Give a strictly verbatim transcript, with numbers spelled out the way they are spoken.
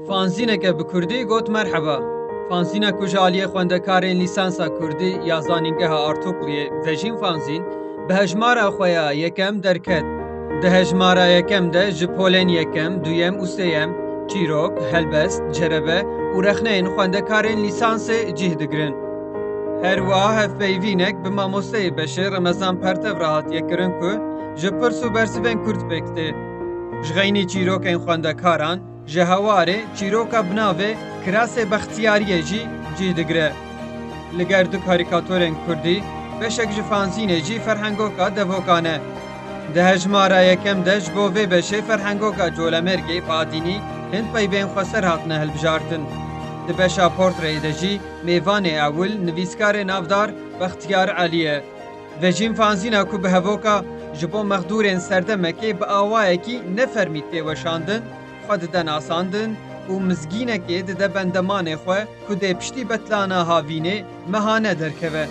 Fanzîneke bi kurdî got merheba. Fanzîna ku ji aliyê xwendekarên lîsansa kurdî ya Zanîngeha Artukluyê, Vejîn Fanzîn, bi hejmara xwe ya yekem derket. Di hejmara yekem de ji polên yekem, duyem û sêyem çîrok, helbest, cerebe û rexneyên xwendekarên lîsansê cih digirin. Her wiha hevpeyvînek bi mamosteyê beşê Remezan Pertev re hatiye kirin ku ji pirs û bersivên kurd pêk tê. Ji xeynî çîrokên xwendekaran, ji hewarê çîroka bi navê Kirasê Bextiyariyê jî cih digire. Li ger du karîkatorên kurdî, beşek ji fanzînê jî ferhengoka devokan e. Di hejmara yekem de ji bo vê beşê ferhengoka Colemêrgê Badînî hin peyvên xweser hatine hilbijartin. Di beşa portreyê de jî mêvanê ewil nivîskarê navdar Bextiyar Elî ye. Vejîn fanzîna ku bi hevoka ji bo mexdûrên serdemekê bi awayekî nefermî tê weşandin, xwe dide nasandin û mizgînekê dide bendemanê xwe ku dê piştî betlana havînê mehane derkeve.